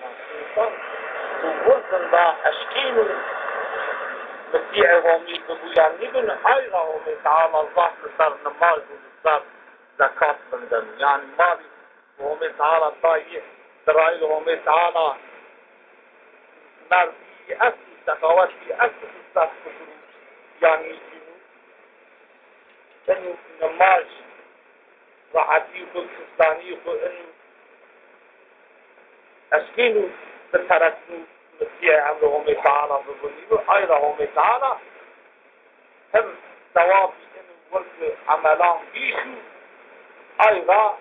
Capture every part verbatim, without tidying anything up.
Însan tu wirdin ra eşkîn û mitîê Homî bibû ya nîbin, ay ra Homê Teala zaf li ser nimaj û li ser zekat vindeno. Yanî malî Homê Teala dayî, dirayî Homê Teala merdî est û sexawetî est û zaf bikir û yanî nîbînû. Eno nimaj rehetî xwu, kistanî xwu, eno eşkîn û bitereknû mitîê emrê Homê Teala bibûnî û ay ra Homê Teala him sewabî eno wirdi emelan bîşû, ay ra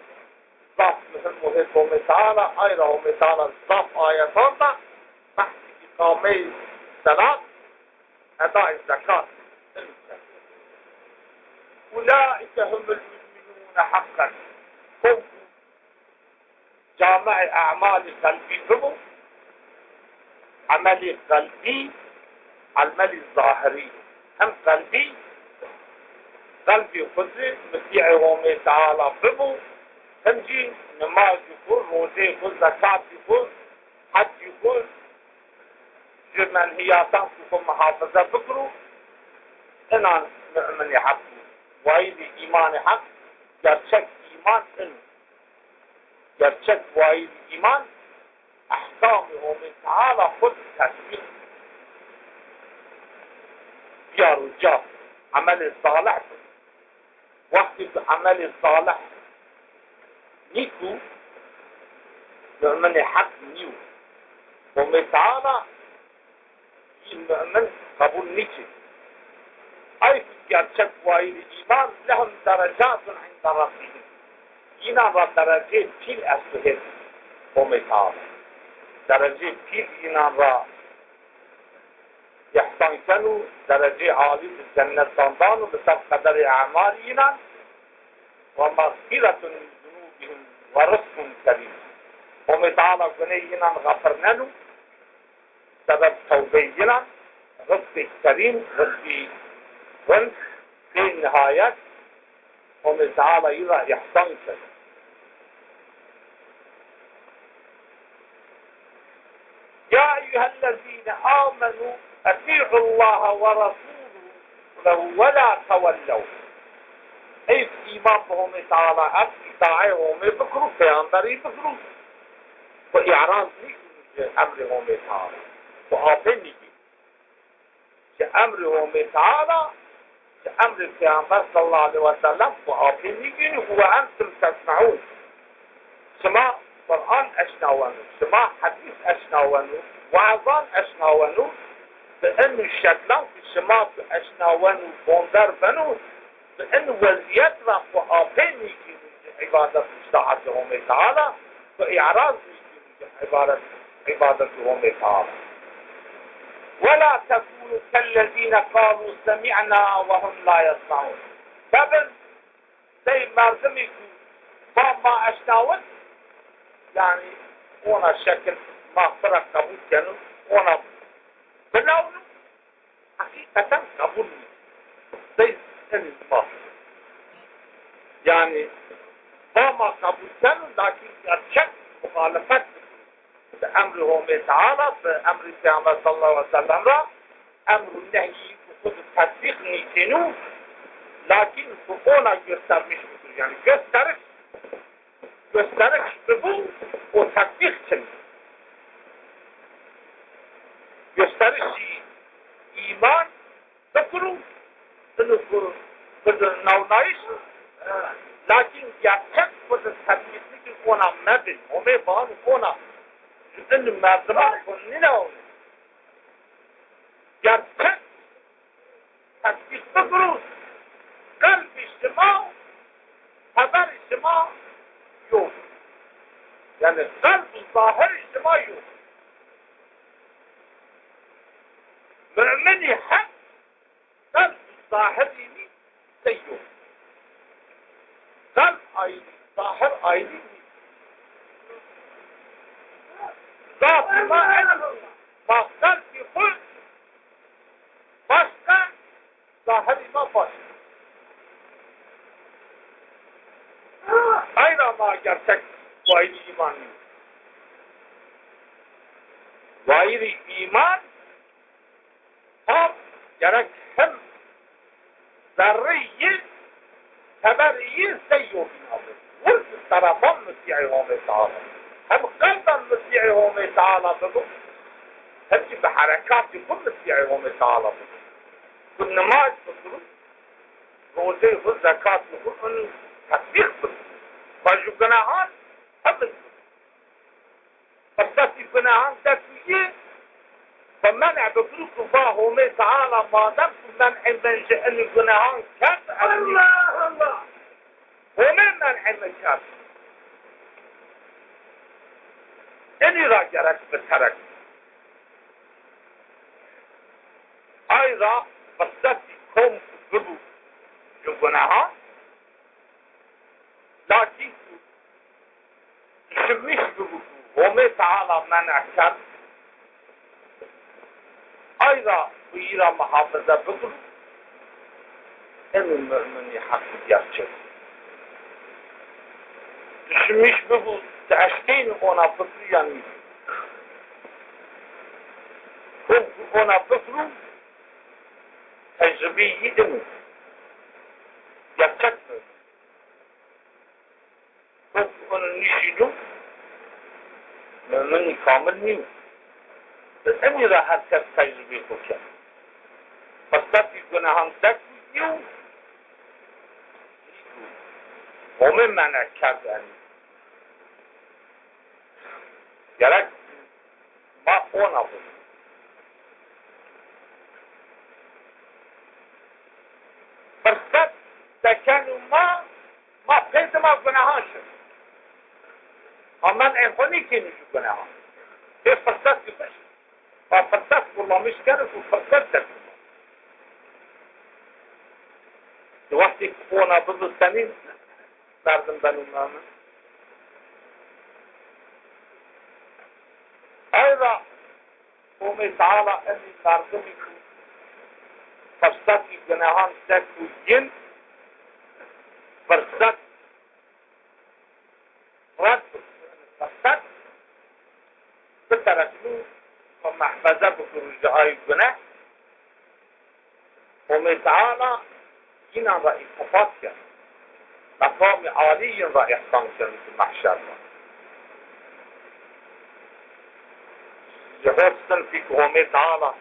zaf muhim û hêt Homê Teala, ay ra Homê Teala zaf ayetan da behsî îqameyê selat, edayê zekat, eno kerd. Ulaîke humul mu'minûne heqqen. Kom ku cameê e'malî qelbî bibo, emelî qelbî, emelî zahirî. Hem qelbî, qelbî xwu zî mitîê Homê Teala bibo, hem jî nimajî xwu, rojeyê xwu, zekatî xwu, hecî xwu, ji menhîyatan ku xwu muhafize bikiro, inan mu'minê heq bû. Wayîrê îmanê heq, gerçek îman in. Gerçek wayîrê îman, ehkamê Homê Teala xwu di tetbîq biyaro ca, emelê salih bikiro. Wextê ku emelê salih nîko, mu'minê heq nîyo. Homê Teala yî mu'min qebûl nîkê. Ay ku gerçek wayîrê îman, lehum derecatun inde rabbihim. Yînan ra dereceyê pîl esto hêt Homê Teala. Dereceyê pîl yînan ra îhsan keno, dereceyê alî di cennetan dano, li ser qederê emalî yînan, we mexfîretun min zunûbihim we rizqun kerîm. Homê Teala guneyê yînan xefirneno, sebeb tewbeyê yînan, rizqê kerîm, rizqî rind, bê nihayet, Homê Teala yî ra îhsan keno. Ya eyyuhellezîne amenû etî'ullahe we resûlehu we la tewellew. Ey îman bi Homê Teala est, îtaê Homê bikiro, peyamberî bikiro. Xwu îraz nîkino ji emrê Homê Teala. Xwu apê nîgîno. Ji emrê Homê Teala, ji emrê Peyamber sallallahu aleyhi ve sellem xwu apê nîgînî û we entum tesme'ûn. Şima Quran eşnaweno, şima hedîs eşnaweno, we'zan eşnaweno, bi eno şeklan ku şima tu eşnaweno, bonder beno, bi eno wezîyet ra xwu apê nîgînî ji îbadet û îtaetê Homê Teala, xwu îraz nîgînî ji îbadet, îbadetê Homê Teala. Wela tekûnû kellezîne qalû semî'na we hum la yesme'ûn. Mebin sey merdimî ku va ma eşnawin, yanî ona şekil ma xwu ra qebûl keno, ona binawno, heqîqeten qebûl nîkeno. Sey enî ma. Yanî va ma qebûl keno, lakîn gerçek muxalefet dikeno. Bi emrê Homê Teala, bi emrê Peyamber sallallahu aleyhi ve sellem ra, emr û nehyî ku xwu di tetbîq nîkêno, lakîn ku ona göstermiş bikir. Yanî gösteriş, gösteriş bibû û tetbîq çin. Gösterişî îman bikiro, ino ku bido nawnayîş, lakîn gerçek xwu di tetbîq nîkir, ona mebin. Homê vano ona, ji ino merdiman xwu nînawno. Gerçek tetbîq bikiro, qelbî şima, teberî şima yo. Yanî qelb û zahirî şima yo. Mu'minî heq qelb û zahirî nî sey yo. Qelb ayrî, zahir ayrî nî. Zafî ma eno, ma qelbî xwu başka, zahirî ma başka. Ay ra ma gerçek wayîrî îman nîyo. Wayîrî îman tam gerek him zerrî yi, teberî yi sey yobîna bi. Wirdi sera ban mutî'ê Homê Teala. Hem qelben mutî'ê Homê Teala bibi, hem jî bi herekatî xwu mutî'ê Homê Teala bibi. Ku nimaj bikirû, rocey xwu, zekatî xwu, inû tetbîq bikirû. Va ju gunehan hemil bikirû. Firsetî gunehan dest û yê xwu men'e bikirû ku va Homê Teala madem ku men'ê min ji inî gunehan kerd, ez nî-, Allah Allah! Homê men'ê min kerd. Inî ra gerek biterek. Ay ra firsetî kom ku bibû ju gunehan, lakîn ku dişimîş bibû ku Homê Teala men'e kerd, ay ra xwî ra muhafaza bikirû, enû mu'minî heqî gerçek. Dişimîş bibû, ti eştênî ona bikirî yan nî? Kom ku ona bikirû, tecribeyî yi inû. Gerçek mi? Kom ku inû nîşînû, mu'minî kamil nîyo. Bi inî ra her kes tecribê xwu keno. Firsetî gunehan dest û yê û Homê men'e kerd enî. Gerek ma ona bikirî. Firset sekeno ma, ma pê dima gunehan şin. Ma men'ê xwu nîkenî ju gunehan. Pê firsetî xwu şin. Ma firset kullanmış keno ku firset sekeno. Di wextê ku ona bibi senî merdim beno mu'min? Ay ra Homê Teala enî merdimî ku firsetî gunehan sek û yin, firset red bikirû, firset bitereknû û mehfeze bikirû ji ay guneh. Homê Teala yînan ra îltifat keno. Meqamî alî yin ra îhsan keno di mehşer ra. Ji hot sinfî ku Homê Teala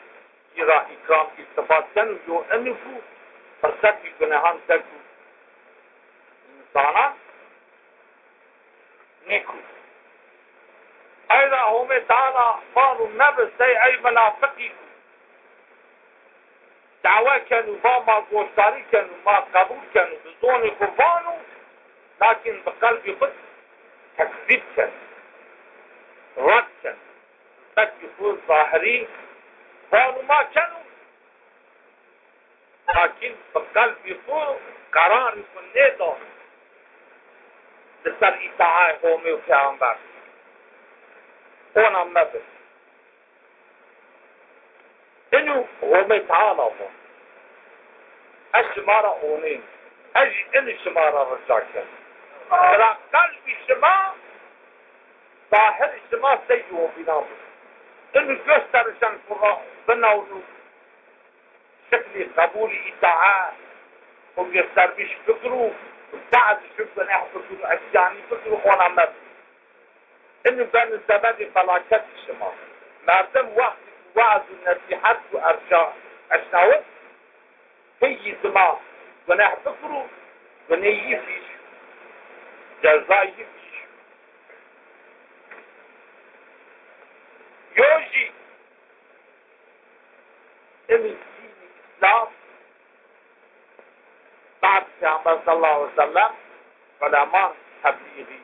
yî ra îkram îltifat keno, yo inî ku firsetî gunehan sek û însanan nêkû. Ay ra Homê Teala vano mebe sey ey minafiqî ku dawa keno, va ma goşdarî keno, ma qebûl keno, bi zonê xwu vano, lakîn bi qelbî xwu tekzîb keno, red keno. Qelbî xwu zahirî vano ma keno, lakîn bi qelbî xwu qerarî xwu nêdano li ser îtaayê Homê û Peyxamber. Ona mebe. Inû Homê Teala va, ez şima ra onên, ez jî inî şima ra rica ken. Bira qelbî şima, zahirî şima sey yobînan bi. Inû gösterişen xwu ra binawno. Şeklî qebûlî îtae xwu göstermîş bikirû, bazî ju guneh bikirû, isyanî bikirû, ona mebikirû. Inî beno sebebê felaketî şima. Merdim wextî ku weaz û nesîhet û erca eşnawit, pey yî dima guneh bikirû, guneyî yî fîş, cezayî yî fîş. Yo jî Inî dînî Îslam, bad Peyxamber sallallahu aleyhi ve sellem uleman teblîxî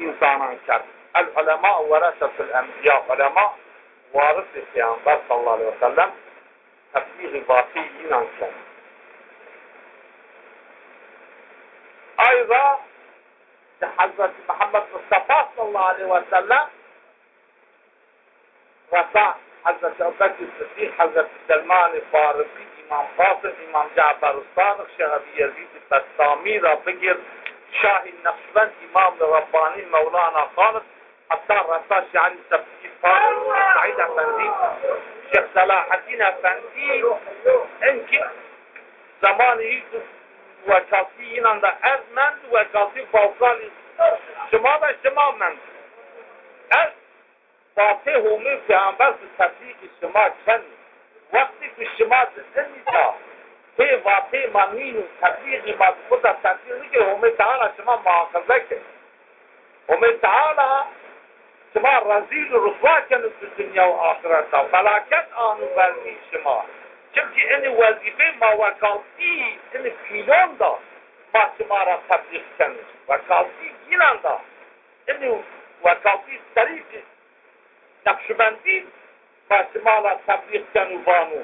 însanan kerd. El ulema weresetul enbiya, ulema warisê Peyxamber sallallahu aleyhi ve sellem, teblîxî vateyî yînan kerd. Ay ra di Hezretî Muhammed Mustafa sallallahu aleyhi ve sellem Resa Hezretî Ebubekir Sidîq, Hezretî Selmanê Farisî, Îmam Qasim, Îmam Cefer Sadiq, Şêx Ebî Yezîdî Bestamî ra bigir Şahî Neqşbend, Îmamê Rebbanî, Mewlana Xalid, heta Resa Şêx Elî Sefî, Farûq, Seîd Efendî, Şêx Selaheddîn Efendî, enkî zemanî wekaltî yînan de ez mend, wekaltî Balkalî şima de şima mend. Ez vatê Homê Pêxember bi teblîxî şima kenî. Wextê ku şima di inî de pê vatê ma nîno, teblîxî ma di xwu de teblîx nikir, Homê Teala şima muhafaze kir. Homê Teala şima rezîl û riswa keno di dinya û axireta. Felaket ano vernî şima. Çimkî inî wezîfeyê ma wekaltî, inî pîlon da ma şima ra teblîx keno. Wekaltî yînan da. Inî wekaltî serî Neqşbendî ma şima ra teblîx keno, vano.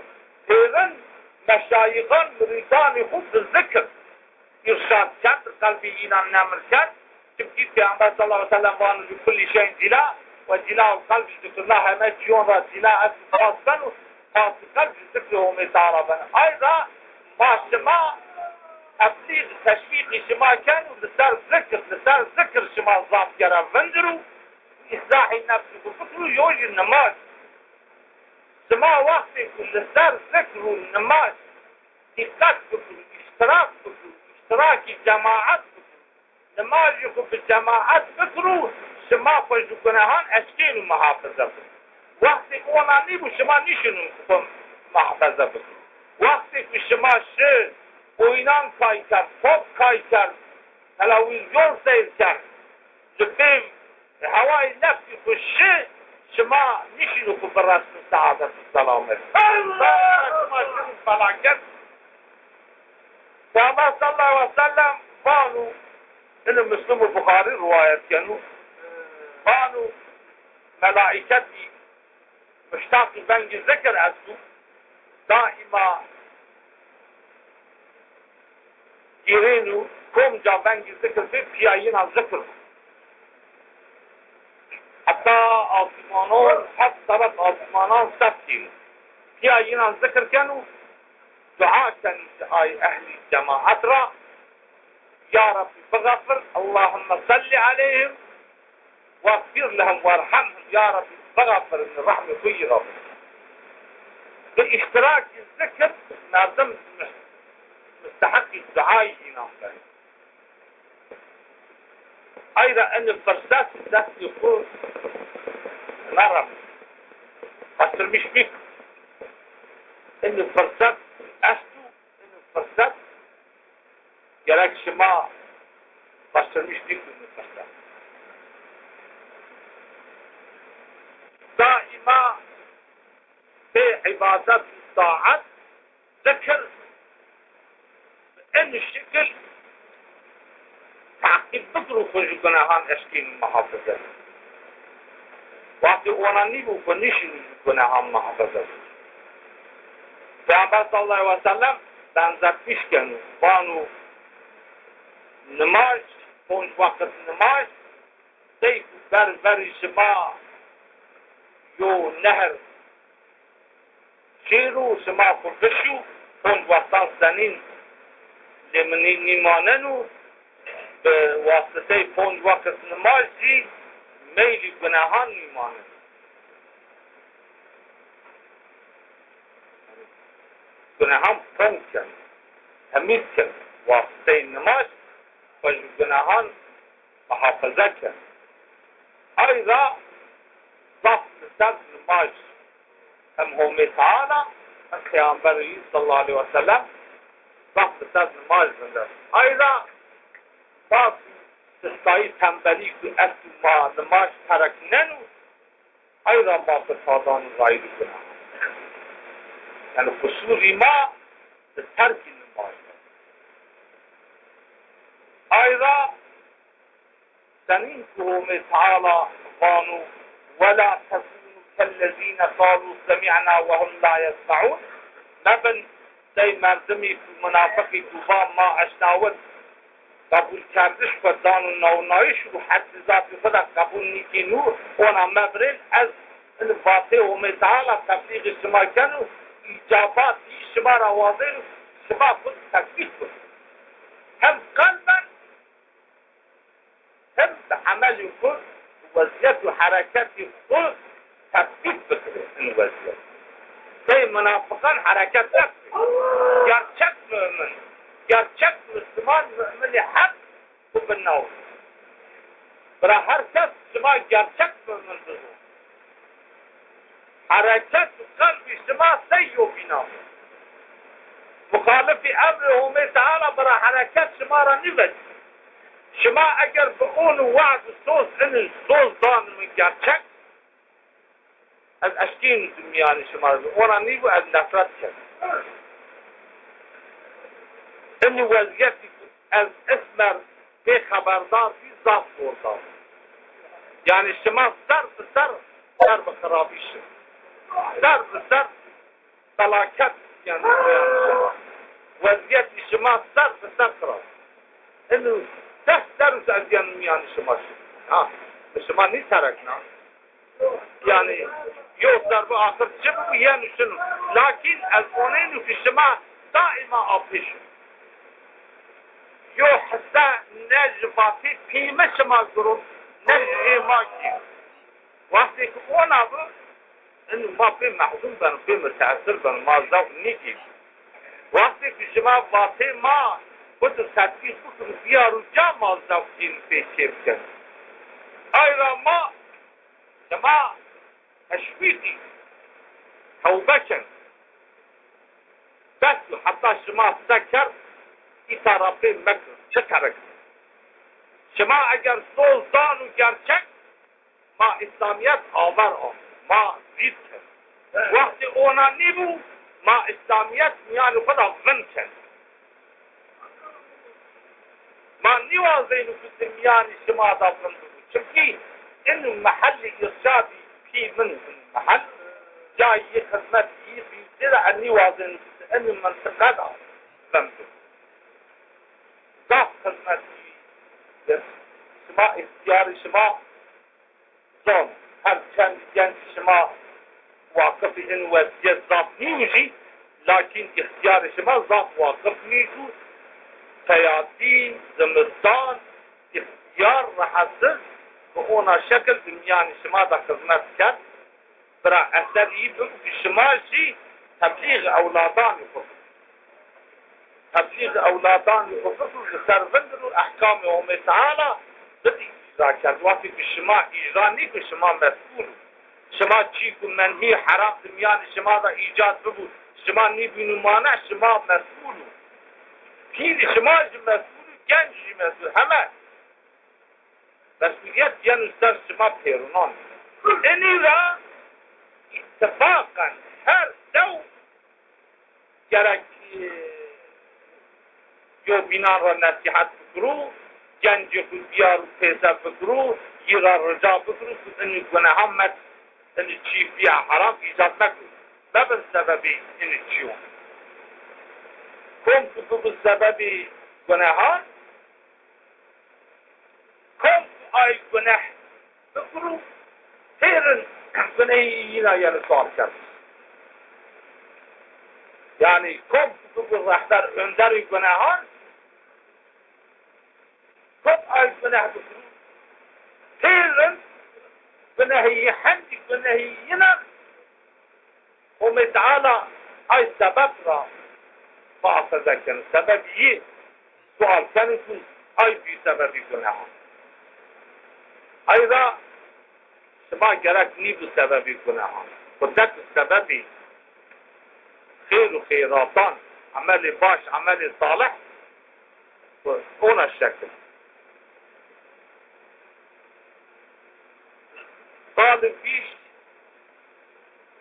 Pêrin meşayixan mirîdanê xwu bi zikir îrşad kerd, qelbê înan nemir kerd. Çimkî Pêxember sallallahu aleyhi ve sellem vano, "Li kullî şeyin cila, ve cila'ul qelbi zikrullah." Heme çîyon ra cila est û pas beno, pasê qelb jî zikrê Homê Teala beno. Ay ra ma şima teblîx, teşwîqî şima keno, li ser zikir, li ser zikir şima zaf gere vindiro. Îslahî nefsî xwu bikiro, yo jî nimaj. Şima wextê ku li ser zikr û nimaj dîqet bikiro, îştirak bikiro, îştirakî cemaet bikiro, nimajî xwu bi cemaet bikiro, şima xwu ji gunehan eşkên û muhafaze bikiro. Wextê ku wana nîbû, şima nîşinûn xwu muhafaze bikiro. Wextê ku şima şi oynan kay kerd, top kay kerd, televîzyon seyr kerd, li pê hewayê nefsî xwu şi, şima nîşinû xwu biresnû seadet û selamet. Allah! Şima şinû felaket. Peyxember sallallahu aleyhi ve sellem vano, inî Muslim û Buxarî riwayet keno, vano, melaîketî muştaqî vengê zikir esto, daîma gêrêno, komca vengê zikir bê, pîya yînan zikir bo. Heta asmanan, heft sebet asmanan sef kêno. Pîya yînan zikir keno, dua keno ci ay ehlî cemaet ra, Ya Rabbî bixefir, Allahümme salli aleyhim, Wexfir lehum werhamhum, ya Rabbî, bixefirin, rehmê xwu yî ra bike. Bi îştirakî zikir merdim must-, musteheqî duayê înan beno. Ay ra inî firset destê xwu meremis. Bastirmiş bik. Inî firset esto, inî firset Gerek şima bastirmiş bikî, muhterem. Daîma pê îbadet û taet, zikir, bi en şikil teqîb bikir û xwu ji gunehan eşkên û muhafize bikir. Wextê ona nîbû xwu nişînî ji gunehan muhafize bikir. Peyxember sallallahu aleyhi ve sellem benzetmiş keno, vano, nimaj, ponc weqit nimaj, sey ku ber verî şima yo nehr şêro, şima xwu bişo, ponc wextan senîn lê mi nî-, nîmaneno, bi wasiteyê ponc weqit nimaj zî meylî gunehan nîmaneno. Gunehan ponc keno, temîz keno, wasiteyê nimaj xwu ji gunehan muhafaza keno. Ay ra zaf li ser nimaj hem Homê Teala hem Peyxamberî sallallahu aleyhi ve sellem zaf li ser nimaj vindest. Ay ra zaf sustayî, tembelî ku est û ma nimaj terek neno, ay ra ma bi tadan û rayîrî gunehan. Yanî qusûrî ma li terkî nimaj de. Ay ra senîn ku Homê Teala vano, "Wela tekûnû kellezîne qalû semî'na we hum la yesme'ûn." Mebin sey merdimî ku, munafiqî ku va ma eşnawit, qebûlkerdiş xwu dano nawnayîş û hetî zatî xwu de qebûl nîkînû, ona mebirên, ez in vatê Homê Teala teblîxê şima keno, îcabat yî şima ra wazêno, şima xwu teblîx bikî. Hem qelben, hem bi emelê xwu, bi wezîyet û hereketê xwu tesbît bikirê in wezîyet. Sey munafiqan hereket nefirê. Gerçek mumin, gerçek musliman, muminê heq xwu binawit. Bira her kes şima gerçek mumin bizon. Hereket û qelbî şima sey yobîna. Muxalifî emrê Homê Teala bira hereket şima ra nîvecî. Şima eger bi on û we'd û soz inî soz dan min gerçek, ez eşkîn di mîyanî şima de. Ona nîbû ez nefret ken. Inî wezîyetî ez ismer bê xeberdar bî zaf zordar. Yanî şima ser bi ser, ser bi xirabî şin. Ser bi ser felaket yanî, yanî şima. Wezîyetî şima ser bi ser xirab. Ino des serr û ez yanî mîyanî şima şin. Ha, şima nîterekna. Yanî, yo serr bi axir çi bibû, yeno şino. Lakîn ez oneyno ki şima daîma apê şin. Yo hisse ne ji vatê pî mi şima giron, ne ji ê ma gîn. Wextê ki ona bi, ino ma pê mehzûn beno, pê miteesir beno, ma zewq nîgîn. Wextê ki şima vatê ma xwu di tetbîq bikiro, biyaro ca ma zewq gîn pê çê bikin. Ay ra ma Şima teşwîqî tewbe ken. Bes û heta şima se kerd, îta ra pê mekir, çi terek. Şima eger soz dan û gerçek, ma Îslamîyet aver a, ma zîd ken. Wextê ona nîbû, ma Îslamîyet mîyanê xwu de vin ken. Ma nîwazeyno ki di mîyanî şima de vin bibû. Çimkî ino mehellê îrşadî pî min, ino mehel cayê xizmet yî bî, zêde ez nîwazeyno ki di ino mintiqe de vin bibû. Zaf xizmet yî, şima îxtîyarê şima zon. Her çend genc şima waqifî in wezîyet zaf nîyo jî, lakîn îxtîyarê şima zaf waqif nîyo. Peyatî, zimistan, îxtîyar rehetsiz bi ona şekil di mîyanî şima de xizmet kerd. Bira eser yî bibo ki şima jî teblîxê ewladanê xwu bikî. Teblîxê ewladanê xwu bikî, li ser vindir û ehkamê Homê Teala bidî îcra kerd. Wextê ku şima îcra nîkî, şima mesûl o. Şima çî ku menhî, heram di mîyanê şima de îcad bibû, şima nîbînû mane, şima mesûl o. Pîrî şima jî mesûl o, genc jî mesûl, heme. Mesûlîyet yeno ser şima pêrûnan. Inî ra îttifaqen her dew gerek, e, yewbînan ra nesîhet bikiro, gencê xwu biyaro pêser bikiro, yî ra rica bikiro ku inî gunehan met, inî çî bîya heram îcad mekiro. Mebin sebebê inî çîyon. Kom ku bibo sebebê gunehan, kom ku ay guneh bikiro, pêrin gunehî yîna yeno sual kerdin. Yanî kom ku bibo rehber, onderê gunehan, kom ay guneh bikiro, pêrin gunehî yî, hendî gunehî yîna Homê Teala ay sebeb ra muaxeze keno. Sebeb yî sual keno ku ay bî sebebî gunehan. Ay ra şima gerek nîbû sebebî gunehan. Xwu de ki sebebî xêr û xêratan, emelê baş, emelê salih, ona şekil. Salê vîş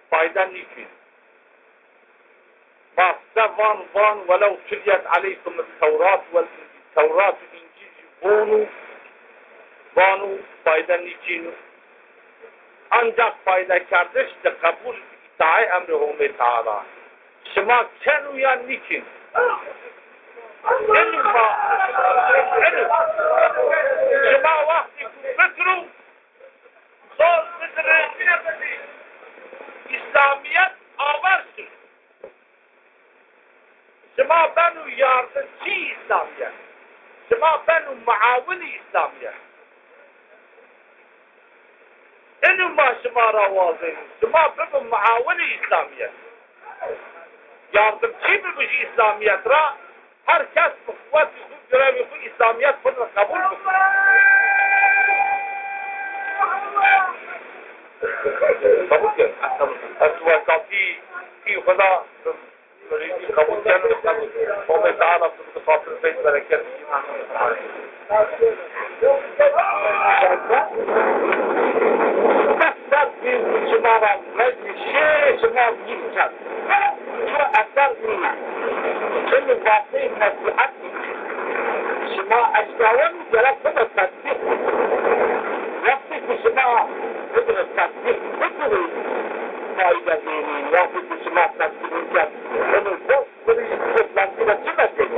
fayde nîkîn. Ma se van van, "Welew tuliyet aleykum Tewrat wel Încîl." Tewrat û Încîl jî vano, vano fayde nîkîno. Ancak faydekerdiş di qebul îtaê emrê Homê Teala. Şima keno ya nîkên? Eno ma, eno. Şima wextê ku bikiro, zor bikirê, Îslamîyet aver şino. Şima beno yardimçî Îslamîyet. Şima beno muawinî Îslamîyet. Eno ma şima ra wazenî, şima bibin muawinê Îslamîyet. Yardimçî bibijî Îslamîyet ra, her kes bi quwetî xwu, girewê xwu Îslamîyet xwu ra qebûl bikir. Qebûl kir. Ez welatî pî xwu da Qebul keno, qebul. Homê Teala tu bi xatir feyz bereket. Dest dest bir şima ra meclîs şê, şima zî kerd. Ço eser nîne. Çimî vateyê nesîhet şima eşnawen gerek bibe tesbîh. Wextê ku şima bidire tesbîh bikurî, fayde vênî. Wextê ku şima tesbîh nîkerd, eno bos kurî, toplantî ra çi meselî?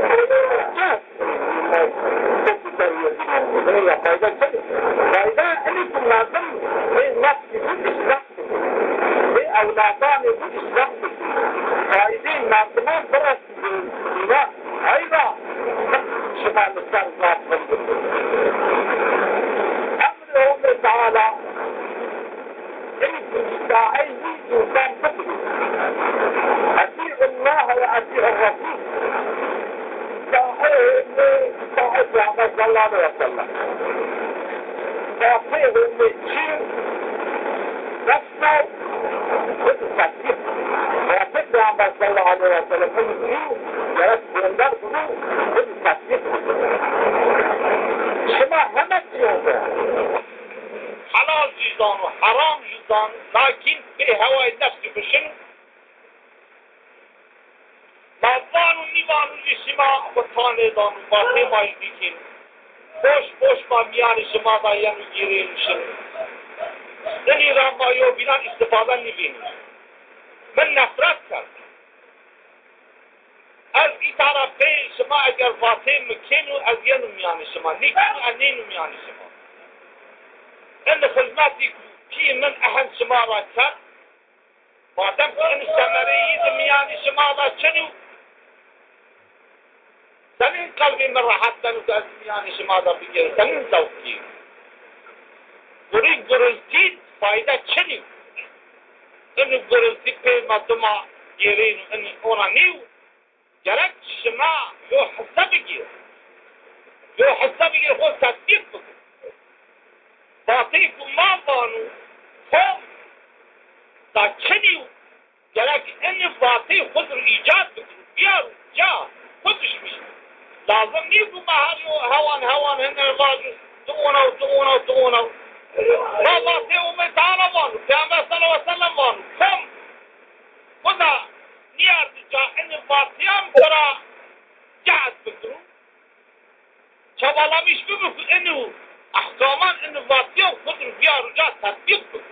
Çi? Fayde çi? Fayde inî ku merdim ê nefsî xwu îslah bikir. Ê ewladanê xwu îslah bikir. Faydeyê merdiman biresî. Înan, eyra, şima li ser zaf rind bibin. Emrê Homê Teala, ey ku îtaeyî însan bikirî. Etî'ullahe we etî'ur Resûl. Îtaeyê Homê, îtaeyê Peyxamber sallallahu aleyhi ve sellem. Îtaeyê Homê çi? Bes Xwu di tesbîh. Peyxamber sallallahu aleyhi ve sellem eno çî gerek gonder bido, xwu di tesbîh bido. Şima heme çîyo de helal jî zano, heram jî zano, lakîn pê hewayê nefsî xwu şino. Ma vano nîvano jî şima xwu tanê dano, vatê ma jî nîkên. Boş boş ma mîyanê şima da yeno gêrên û şin. Inî ra ma yewbînan îstîfade nîvênî. Min nefret kerd. Ez îta ra pê şima eger vatê mi kêno, ez yeno mîyanê şima. Nîkêno, ez nêno mîyanê şima. Ini xizmetî ku pîyê min ehend şima ra kerd, madem ki ini semereyî di mîyanê şima de çin o, senîn qelbê mi rehet beno ki ez mîyanê şima de bigêrim, senîn zewq kî? Gurî guriltî fayde çin o. Ini guriltî pê ma dima gêrên û ini ona nîyo. Gerek şima yo hisse bigîr. Yo hisse bigîr, xo tetbîq bikir. Vateyê ku ma vano, kom da çinî yo, gerek ini vateyê xo dir îcad bikir, biyar ca xo dişmî. Lazim nîyo ku ma her yo hewan hewan hine vajo, tu ona, tu ona, tu ona. Ma vateyê Homê Teala vano, Peyxamber sallallahu aleyhi ve sellem vano, kom xo da nîyardi ca ini vatîyan xo ra cehd bikiro. Çabalamîş bibo ku ino ehkaman, ino vatîyan xo dir biyaro ca, tetbîq bikiro.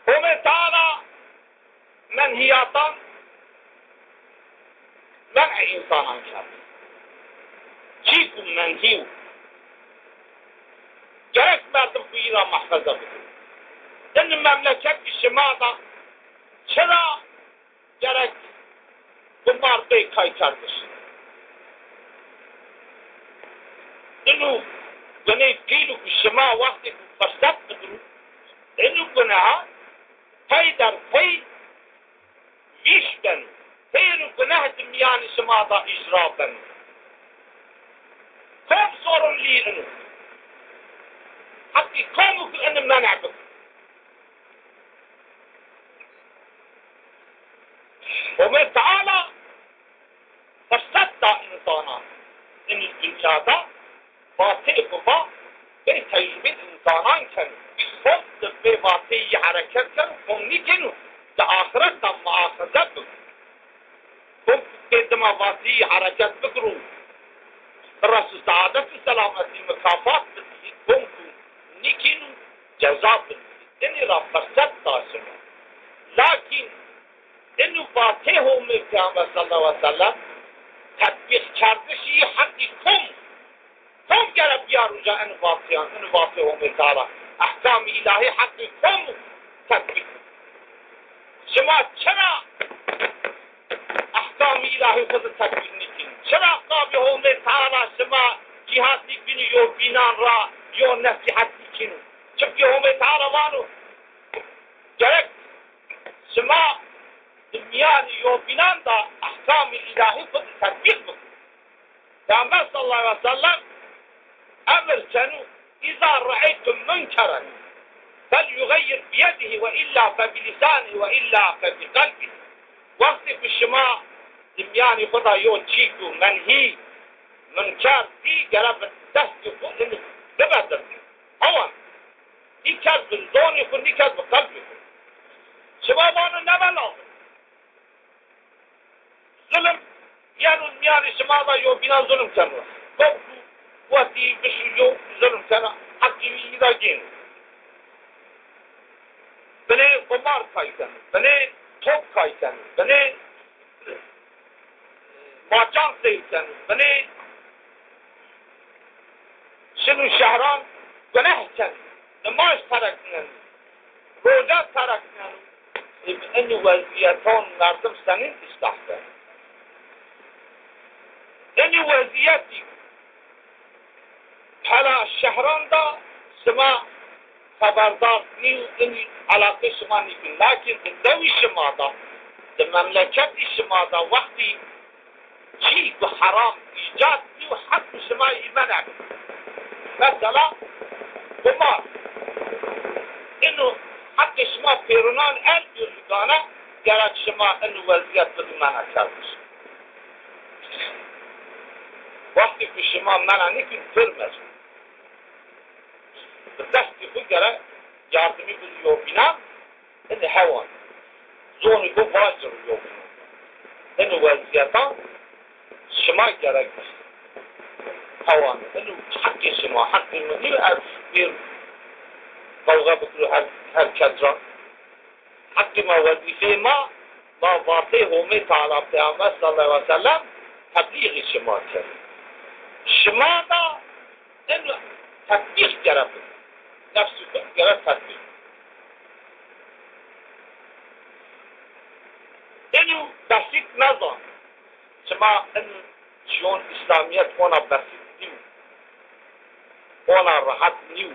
Homê Teala menhîyatan men'ê însanan kerd. Çî ku menhî yo, gerek merdim xwîyî ra mehfeze bikiro. Ini memleket ki şima da çira gerek qumar bê kaykerdiş? Ino guney pîl o ku şima wextê ku firset bigiro, ino guneha pey der pey vîş beno. Pêro guneh di mîyanê şima de îcra beno. Kom sorumlî ino? Heqî kom o ku ini men'e bikiro? Homê Teala firset da însanan. Inî dinya de vateyê biva, bê tecrubê însanan keno. Kom di bê vateyî hereket keno, kom nîkeno, di axiret de muaxeze bikiro. Kom ku bê dima vateyî hereket bikiro, bireso seadet û selametî, mikafat bidî, kom ku nîkeno, ceza bidî. Inî ra firset da şima. Lakîn ino vatê Homê Peyxamber sallallahu aleyhi ve sellem tetbîqkerdişî heqî kom, kom gere biyaro ca ino vatîyan, ino vatê Homê Teala, ehkamî îlahî heqî kom tetbîq? Şima çira ehkamî îlahî xo di tetbîq nîkîn? Çira qabê Homê Teala şima cîhad nîkînî yewbînan ra? yo nesîhet bikîno. Çimkî Homê Teala vano, gerek şima di mîyanî yobînan de ehkamê îlahî xwu di tetbîq bikiro. Peyxamber sallallahu aleyhi ve sellem emir keno, "Îza reeytum munkeren, felyuxeyyir biyedihi ve illa febilisanihi ve illa febiqelbihi." Wextê ku şima di mîyanî xwu de yo çî ku menhî, munker dî, gere bi destê xwu ini bibedirnî. Hewan. Nî kes bi zonê xwu, nî kes bi qelbê xwu. Şima vano nebe lazim. Zulm, yeno mîyanê şima de yobînan zulm keno. Top ku wetî bişîyo, zulm kena, heqî wî îda gêno. Binê qumar kay keno, binê top kay keno, binê maçan seyr keno, binê şino şehran guneh keno, nimaj terek neno, roca terek neno. Ê, bi inî wezîyetan merdim senîn îslah keno? Inî wezîyetî hela şehran de şima xeberdar nîyo, inî eleqê şima nîkin. Lakin di dewî şima de, di memleketî şima de wextî çî ku heram îcad bîyo, heq şima î mena bikî. Mesela, qumar. Ino heqê şima pêrunan el bîyo zî dane, gerek şima ino wezîyet bidî mena kerdiş. Wextê ku şima mena nîkin, pir mezin. Bi destê xwu gere yardimî bidî yobînan, ini hewan. Zonê xwu vacir yobînan. Ini wezîyetan şima gerek hewan. Ini heqê şima, heqê mi nîyo ez bêr qewxe bikiro her, her kes ra. Heqê ma, wezîfeyê ma, ma vateyê Homê Teala, Peyxamber sallallahu aleyhi ve sellem teblîxê şima keno. Şima da ino tetbîq gere bikî. Nefsê xwu gere tetbîq. Ino besît mezan. Şima in çîyon Îslamîyet ona besît nîyo. Ona rehet nîyo.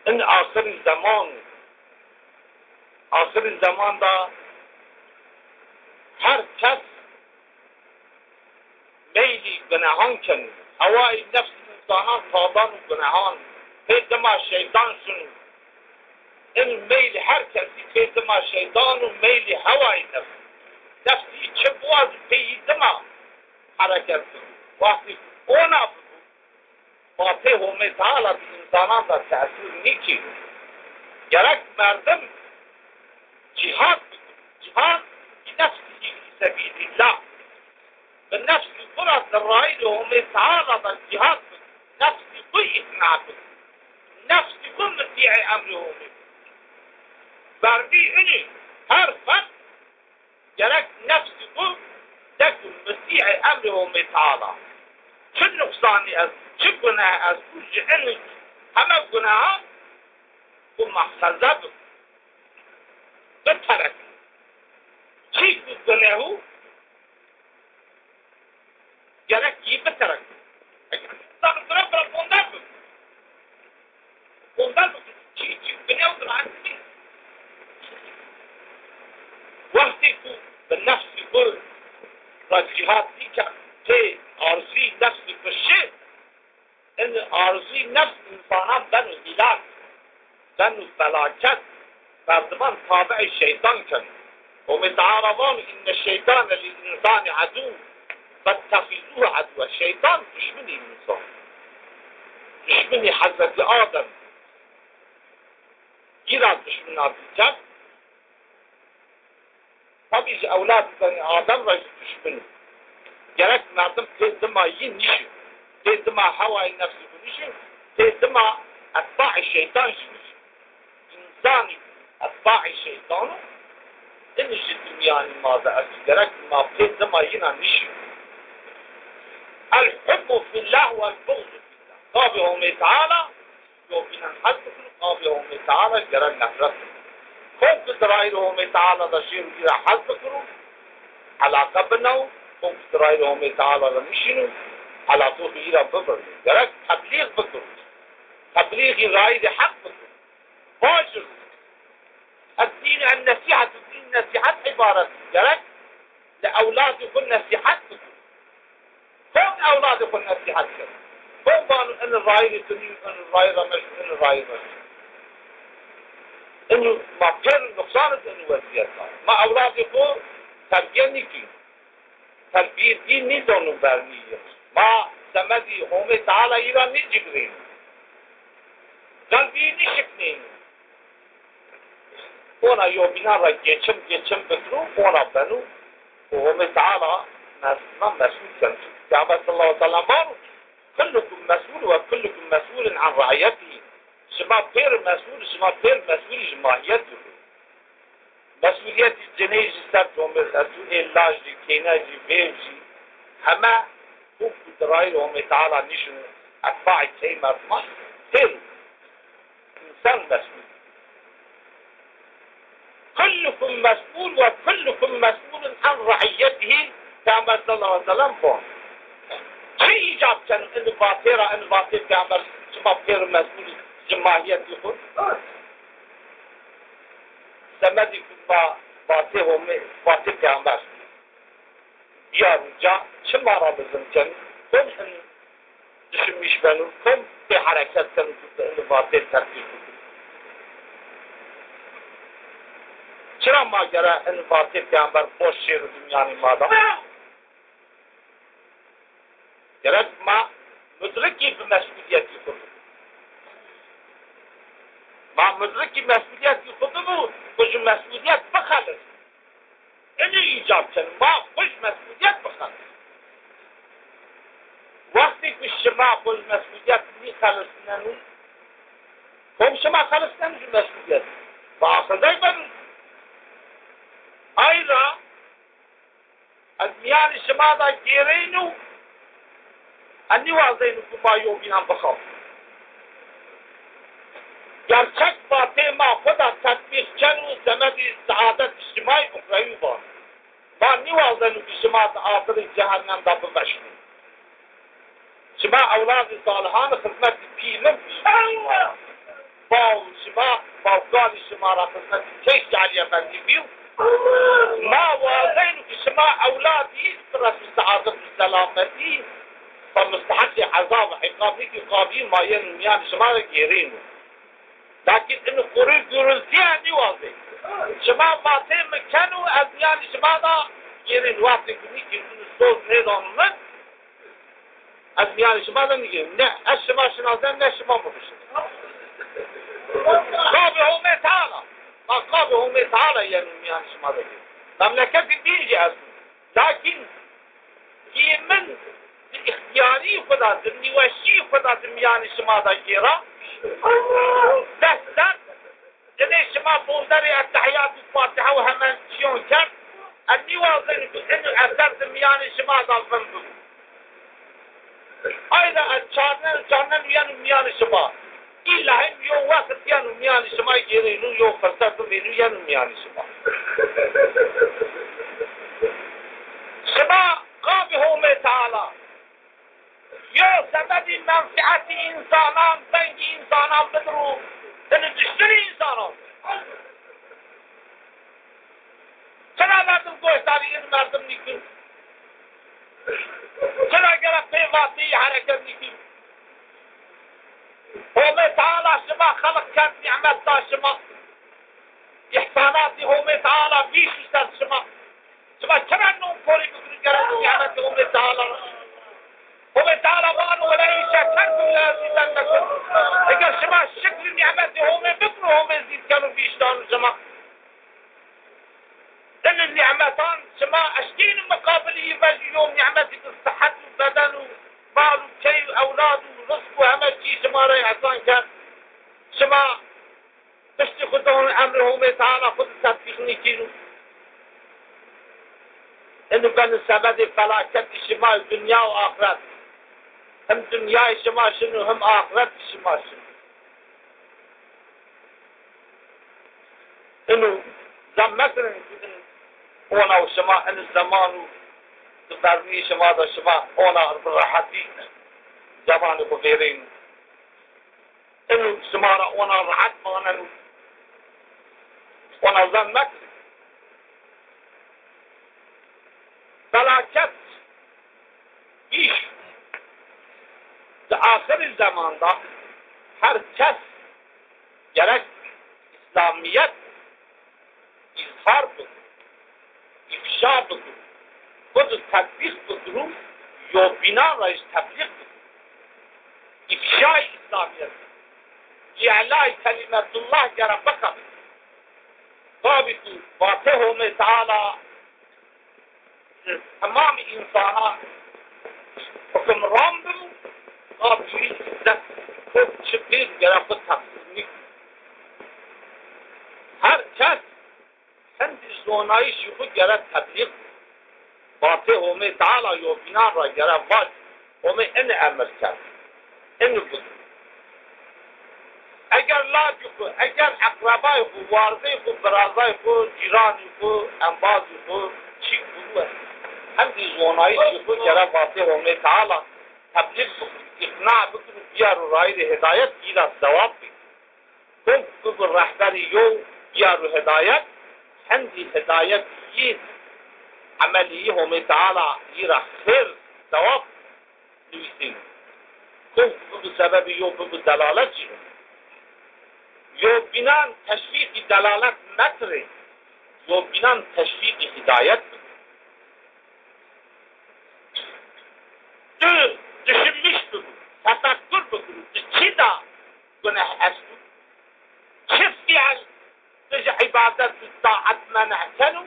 In axirî zeman o. Axirî zeman de her kes meylî gunehan keno. Hewayî nefs însanan tadan û gunehan. Pê dima şeytan şino. In meylî her kesî pê dima şeytan û meylî hewayî nefs. Nefsî çi biwaz pê yî dima hereket bibo. Wextî ona bibo, ma pê Homê Teala di însanan de tesîr nîkî. Gerek merdim cîhad bikî. Cîhad bi nefsî fî sebîlîllah. Bi nefsî xwu ra di rayîrê Homê Teala de cîhad bikî. Nefsî xwu îqna bikî. Nefsî xwu mutî'ê emrê Homê bikî. Berdî inî her ferd gerek nefsî xwu de ku mutî'ê emrê Homê Teala. Çi nuqsanî est, çi guneh est, ku ji inî heme gunehan ku mehfeze bikî, biterek. Çî ku guneh o, gerek yî biterek. Eke însan guneh bira, bonder bib. Bonder bib. Çî, çî guneh o bira enî. Wextê ku bi nefsî xwu ra cîhad nîkerd, pê arzuyî nefsî xwu şi, in arzuyî nefs însanan beno hîlak, beno felaket, merdiman tabi'ê şeytan keno. Homê Teala vano, "Inne şeytane lil însani edû, fettexizûhu edûwe." Şeytan duşminî însan. Duşminî Hezretî Adem. Yî ra duşminatî kerd. Tabî ji ewladî Benî Adem ra jî duşmin o. Gerek merdim pê dima yî nîşin. Pê dima hewayê nefsî xwu nîşin. Pê dima etbaê şeytan jî nîşin. Însanî etbaê şeytan o, inî jî di mîyanî ma de esto. Gerek ma pê dima yîna nîşin. El hubbu fillah wel buxdu fillah. Qabê Homê Teala, yobînan hez bikiro, qabê Homê Teala gere nefret bikiro. Kom ki di rayîrê Homê Teala de şêro, î ra hez bikiro, elaqe binewo, kom ki di rayîrê Homê Teala de nişîno, Helatê xo îra bibirnî. Gerek teblîx bikir. Teblîxî rayîrê heq bikir. Vajir. Ez dîn, en nesîhet, dîn nesîhet îbaret. Gerek li ewladê xo nesîhet bikir. Kom ewladê xo nesîhet kir? Kom vano ini rayîrê tu nîyo, ini rayî ra meşo, ini rayî ra meşo? Ino ma pêr nuqsan id ino wezîyet da. Ma ewladê xo terbiye nîkî. Terbîyê dîn nîdono vernî yi. Ma semedî Homê Teala yi ra nîcigirênî. Qelbî yi nîşiknênî. Ona yobînan ra geçim geçim bikiro, ona beno û Homê Teala mes-, ma mesûl keno. Çimkî Peyxamber sallallahu aleyhi ve sellem vano, "Kullukum mesûl ve kullukum mesûlun an reîyetihî." Şima pêr mesûl, şima pêr mesûlî ji mahîyetî xo. Mesûlîyetî cinê jî ser comêrd esto, ê laj jî, kêne jî, vêv jî, heme xo ku di rayîr Homê Teala nîşino, etbaî key merdiman, pêr o. Însan mesûl. Kullukum mesûl ve kullukum mesûlun an reîyetihî, Peyxamber sallallahu aleyhi ve sellem von. Çi îcab keno ini vatê ra, ini vatê Peyxamber, şima pêr mesûl ji mahîyetî xo? Semedî ku ma vatê Homê, vatê Peyxamber biyarû ca, çi ma ra lizim keno? Kom in düşünmîş beno, kom pê hereket keno ku bi ini vatê tetbîq bikiro? Çira ma gere ini vatê Peyxamber boş şêro di mîyanê ma da? Gerek ma mudrikî bi mesûlîyetî xo bibin. Ma mudrikî mesûlîyetî xo bibû, xo ji mesûlîyet bixelisnî. Inî îcab keno, ma xo ji mesûlîyet bixelisnî. Wextê ku şima xo ji mesûlîyet nîxelisnenû, kom şima xelisnenû ji mesûlîyet? Bi aqildey beno. Ay ra, ez mîyanê şima de gêreyno, ez nîwazeyno ku ma yobînan bixapin. Gerçek vatê ma xo de tetbîq keno, semedî seadet îctîmaî uxrewî vano. Ma nîwazeno ku şima di adirê cehennem de bimeşno. Şima ewladê salihan xizmetî pî min bî. Baw şima, bawkalî şima ra xizmetî Keyşî Elî Efendî bî. Ma wazeyno ki şima ewladî biresno seadet û selametî, ma musteheqê ezab û îqab nîkî, qabî ma yeno mîyanê şima de gêrêno. Lakin ino qurî gurultîye nîwazê. Şima vatê mi keno, ez mîyanê şima de gêrên, wextê ku nîkî soz nêdano min, ez mîyanê şima de nîgêrên. Ne ez şima şinasen, ne şima mi bişinasî. Qabê Homê Teala. Ma qabê Homê Teala yeno mîyanê şima de gêrên. Memleketê bîn jî esto. Lakin pîyê min di îxtîyarî xo de, di nîweşî xo de di mîyanê şima de gêra. Des ser cinê şima bonderê Ettehîyat û Fatiha û heme çîyon kerd. Ez nîwazeno ku ino eser di mîyanê şima de vin bibo. Ay ra ez çarnen, çarnen yeno mîyanê şima. Îlla him yo wext yeno mîyanê şima, gêreyno yo firset bivêno yeno mîyanê şima. Şima qabê Homê Teala yo semedî menfîetî însanan, vengî însanan bidiro, ini diştinî însanan. Çira merdim goşdarî in merdim nîkin? Çira gere pê vateyî hereket nîkin? Homê Teala şima xelq kerd, nîmet da şima. Îhsanatî Homê Teala vîşî ser şima. Şima çira nonkorî bikin gere nîmetê Homê Teala? Homê Teala vano, "Wele in şekertum le ezîdennekum." Eger şima şikrî nîmetê Homê bikino, Homê zîd keno, vîşî dano şima. Ini nîmetan şima eşkên miqabilî yi vejî, yo nîmetî di sihet û beden û mal û key û ewlad û rizq û heme çî şima ra îhsan kerd. Şima piştî xwu dano emrê Homê Teala, xwu di tetbîq nîkîno. Ino beno sebedê felaketî şima, dinya û axiret. Him dinyayê şima şino, him axiretî şima şino. Ino zan mekirin ku in ona û şima in zeman û Vermî şima de şima ona bi rehetî zemanê xo vêrên. Eno şima ra ona rehet maneno. Ona zan mekirin. Felaket îş di axirî zeman de her kes gerek îslamîyet îzhar bikir, îfşa bikir, xwu di tetbîq bikir û yobînan ra jî teblîq bikir. Îfşayê îslamîyet, îlayê kelîmetullah gere biqedin. Tabî ku vatê Homê Teala temamî însanan hukimran bibû, tabî dest xwu çi pê gere xwu teqsîr nîkir. Her kes hindî zonayîşî xwu gere teblîq bikir. Vatê Homê Teala yobînan ra gere vaj, Homê ini emir kerd, ini bikir. Eger lacê xwu, eger eqrebayê xwu, wardeyê xwu, birazayê xwu, cîranê xwu, embazê xwu çîk bibû, hindî zonayîşê xwu gere vatê Homê Teala teblîq bikir, îqna bikir û biyaro rayîrê hidayet, yî ra sewab bigir. Kom bibo rehberê yew biyaro hidayet, hindî hidayet yî, emelê yî Homê Teala yî ra xêr, sewab nivîsêno. Kom ku bibo sebebê yew bibo delalet jî. Yobînan teşvîqî delalet mekirê, yobînan teşvîqî hidayet bikir. Tu düşünmüş bibû, tefekkur bikir, tu çi da guneh esto? Çi fiil tu ji îbadet û taet men'e keno?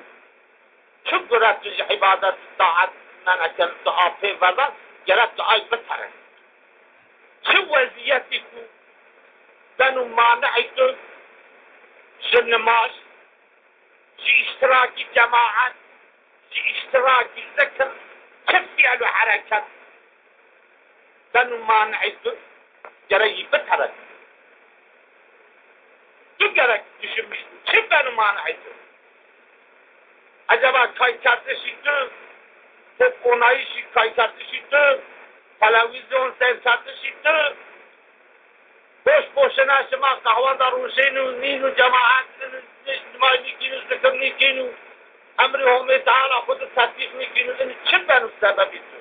Çi gure tu ji îbadet û taet men'e keno, tu apê verda, gerek tu ay biterek. Çi wezîyetî ku beno mani'ê tu ji nimaj, ji îştirakî cemaet, ji îştirakî zikir, çi fiil û hereket beno mani'ê tu, gerek yî biterek. Tu gerek düşünmüş bî, çi beno mani'ê tu? Eceba kaykerdişî tu, top onayîşî kaykerdişî tu, televîzyon seyrkerdişî tu, boş boşuna şima qehwe de rûşên û nîn û cemaet nimaj nîkîn û zikir nîkîn û emrê Homê Teala xwu di tetbîq nîkîn û ini çi beno sebebî tu?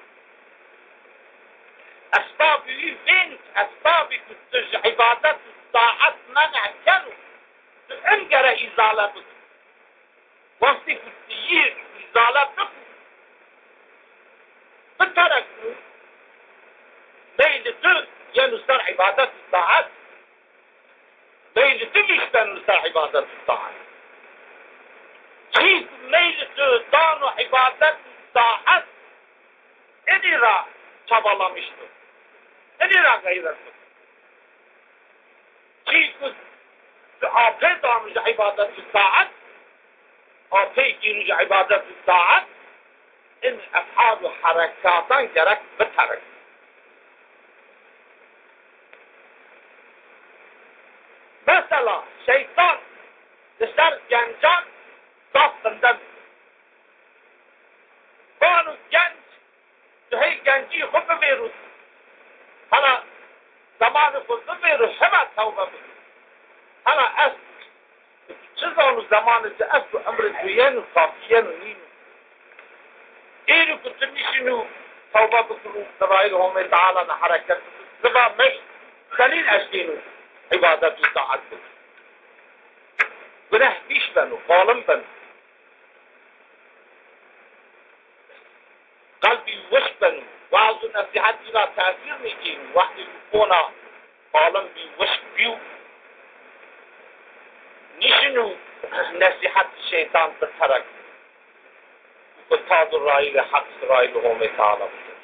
Esbabî wî vên, esbabî ku tu ji îbadet û taet men'e keno, tu in gere îzale bikî. Wextî ku tu yî îzale bikî, biterek û meylê tu yeno ser îbadet û taet, meylê tu vîşteno ser îbadet û taet. Çî ku meylê tu dano îbadet û taet, inî ra çabalamiş bi, inî ra xeyret bi. Çî ku tu apê dano ji îbadet û taet, apê gîno ji îbadet û taet, in ef'al û herekatan gerek biterek. Mesela, şeytan li ser gencan zaf zinde bî. Vano genc, tu hey gencî xwu bivêro. Hela zemanê xwu bivêro, hema tewbe bikir. Hela ez, tu çi zano zemanê tu esto, emrê tu yeno, kafî yeno, nîno. Êro ku tu nişîno tewbe bikir û di rayîr Homê Teala de hereket bikir, ziva meşt senîn eşkêno îbadet û taet bikir. Guneh vîş beno, zalim beno. Qelbî wişk beno, weaz û nesîhetî ra tesîr nîkêno, wextê ku kona zalim bî, wişk bîyo, nîşino nesîhetî şeytan biterek û bi tazî rayîrê Heq, rayîrê Homê Teala bido.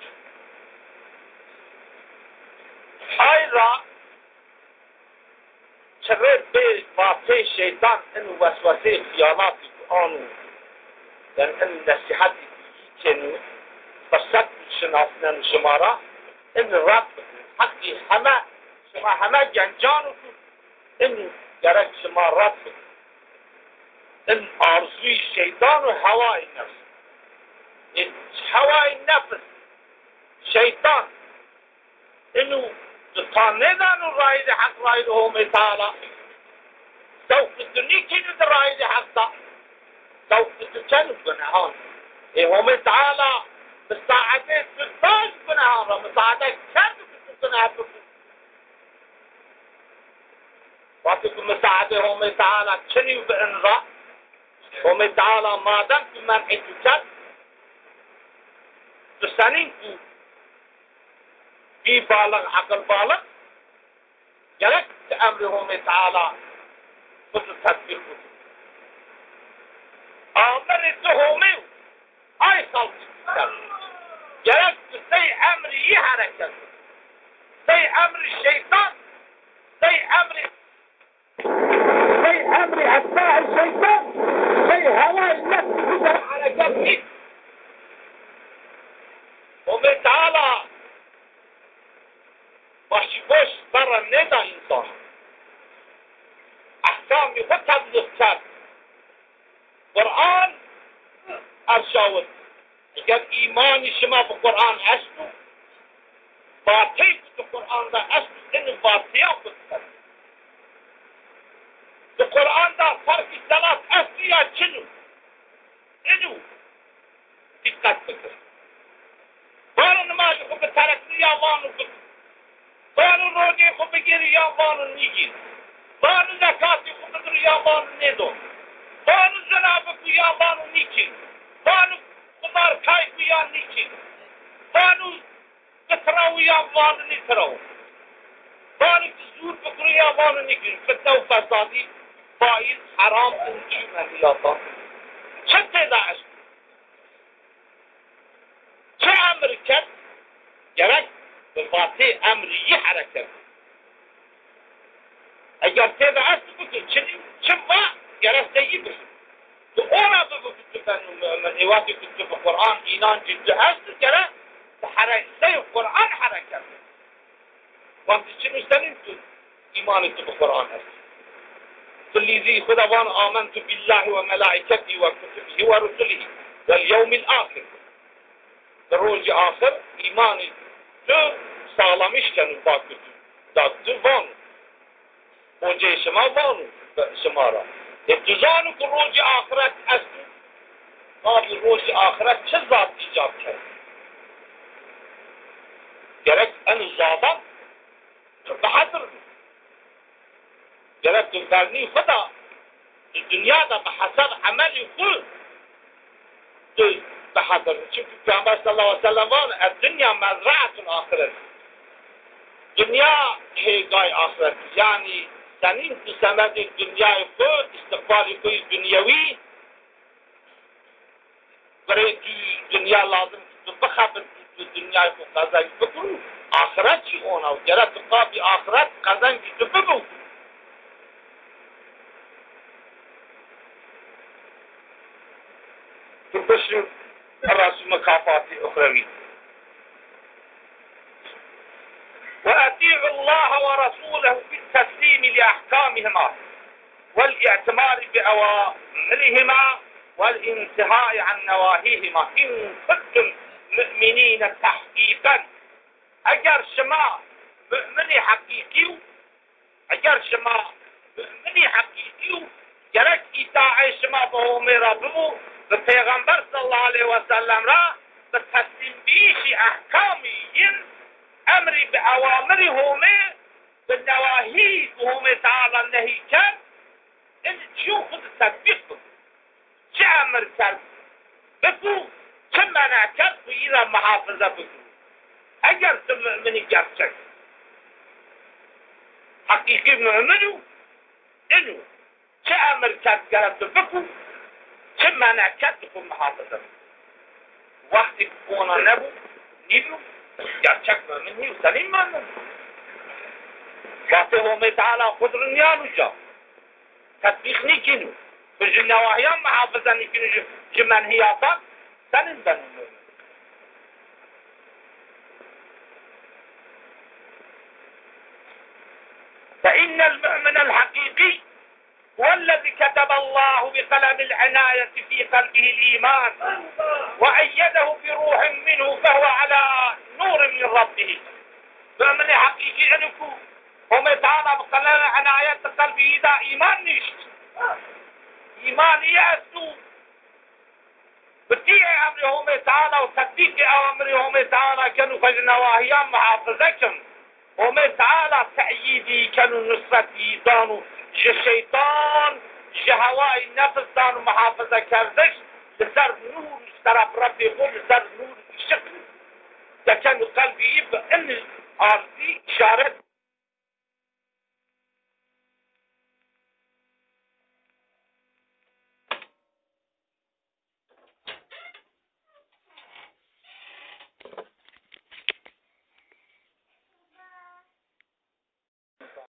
Ay ra çirê bê vatê şeytan in weswesê xîyalatî ku ano, yanî in nesîhetî ku yî keno, firset ku şinasneno şima ra, in red bikin. Heqî heme, şima heme gencan o ku in gerek şima red bikin. In arzuyî şeytan û hewayê nefs. Ê hewayê nefs, şeytan, inu tu ta nêdano rayîrê Heq, rayîrê Homê Teala. Sewqê tu nîkîno di rayîrê Heq da. Sewqê tu keno gunehan. Ê Homê Teala misaedê tu da gunehan ra, misaede kerdo ki tu guneh bikî. Wextê ku misaedê Homê Teala çinî bi in ra, Homê Teala madem ki men'ê tu kerd, tu senîn ku bî balix, eqil balix, gerek ti emrê Homê Teala xwu di tetbîq bikî. Amirê tu Homê yo, ay xelqî tu ser. Gerek tu sey emrî yî hereket bikî. Sey emrî şeytan, sey emrî Sey emrî etbaî şeytan, sey hewayî nefsî ser hereket nî. Homê Teala başîboş zerre nêda însan. Ehkamî xwu teblîx kerd. Quran erşawit. Eger îmanî şima bi Quran esto, vateyê ku di Quran de esto, ini vateya xwu di ser. Di Quran de terkî selat esto ya çin o? Ino dîqet bikir. Vano nimajê xwu bitereknî ya vano bikir. Vano rocê xwu bigêrî ya vano nîgêrî. Vano zekatê xwu bidiro ya vano nêdo. Vano zina biko ya vano nîkêrî. Vano qumarkay ko ya nîkêrî. Vano bitirewo ya vano nîtirewo. Vano ki zûr bikiro ya vano nîkiro. Fitne û fesadî, faiz, heram, in çi menhîyatan. Çi têde esto? Çi emir kerd, gerek bi vatê emrî yî hereket. Eger têde est bikir, çinî, çi va, gerek sey yî bikir. Tu ora bibi ku tu beno mumin. Ê wextê ku tu bi Quran înancî tu est, gerek tu here-, sey Quran hereket bikir. Wextê çin o senîn tu îmanê tu bi Quran est? Tu lîzî xwu de van, "Amentu billahi ve melaiketihi ve kutubihî ve rusulihi vel yewmil axir." Di rojî axir îmanê tu saxlamîş keno, va ku tu, da tu vano. Hoceyê şima vano şima ra. Ê tu zano ku rojê axiret esto? Tabî rojê axiret çi zad îcab keno? Gerek eno zadan tu bihedir bi. Gerek tu vernî xwu de, tu dinya de bi hesab emelî xwu tu bihedir. Çimkî Peyxamber sallallahu aleyhi ve sellem vano, "Eddunya mezraetul axiret." Dinya hêgay axiret. Yanî senîn tu semedê dinyayê xwu, îstiqbalê xwu yê dinyewî, birê tu dinya lazim tu bixebit, tu dinyayê xwu qezenc bikir û axiret jî ona. Gere tu qabî axiret qezenc tu bibo. Tu bişî resû mikafatî uxrewî. وأطيعوا الله ورسوله بالتسليم لأحكامهما والاعتمار بأوامرهما والانتهاء عن نواهيهما إن كنتم مؤمنين تحقيقا. Eger şima mu'minî heqîqî yo, eger şima mu'minî heqîqî yo, gerek îtaê şima bi Homê ra bibo, bi Peyxamber sallallahu aleyhi ve sellem ra, bi teslîmbîyîşî ehkamî yin, emrî bi ewamirî Homê, bi newahî ku Homê Teala nehî kerd, in çîyo xwu di tetbîq biko. Çi emir kerd biko, çi mena kerd xwu yî ra muhafize biko. Eger tu mu'minî gerçek, heqîqî mu'min o, in o. Çi emir kerd gere tu biko, çi mena kerd tu xwu muhafize biko. Wextê ku ona nebo, nîbîyo, gerçek mu'min nîyo, senîn mu'min? Vatê Homê Teala xwu di rind nîyano ca. Tetbîq nîkîno. Tu ji newahiyan muhafize nîkîno, ji, ji menhiyatan senîn beno mu'min? فإن المؤمن الحقيقي والذي كتب الله بقلم العناية في قلبه الإيمان وأيده بروح منه فهو على نور من ربه. Mu'minê heqîqî ino ku Homê Teala bi qelemê enayet di qelbî yî de îman nişt. Îman î esto. Bi tîyê emrê Homê Teala û tetbîqê ewamirê Homê Teala keno xwe ji newahiyan muhafize kin. Homê Teala teyîdî keno, nusretî dano, ji şeytan, ji hewayê nefs dano muhafizekerdiş, li ser nûr ji teref Rebbê xwe, li ser nûr îşiq dekeno qelbî yî bi in arzî îşaret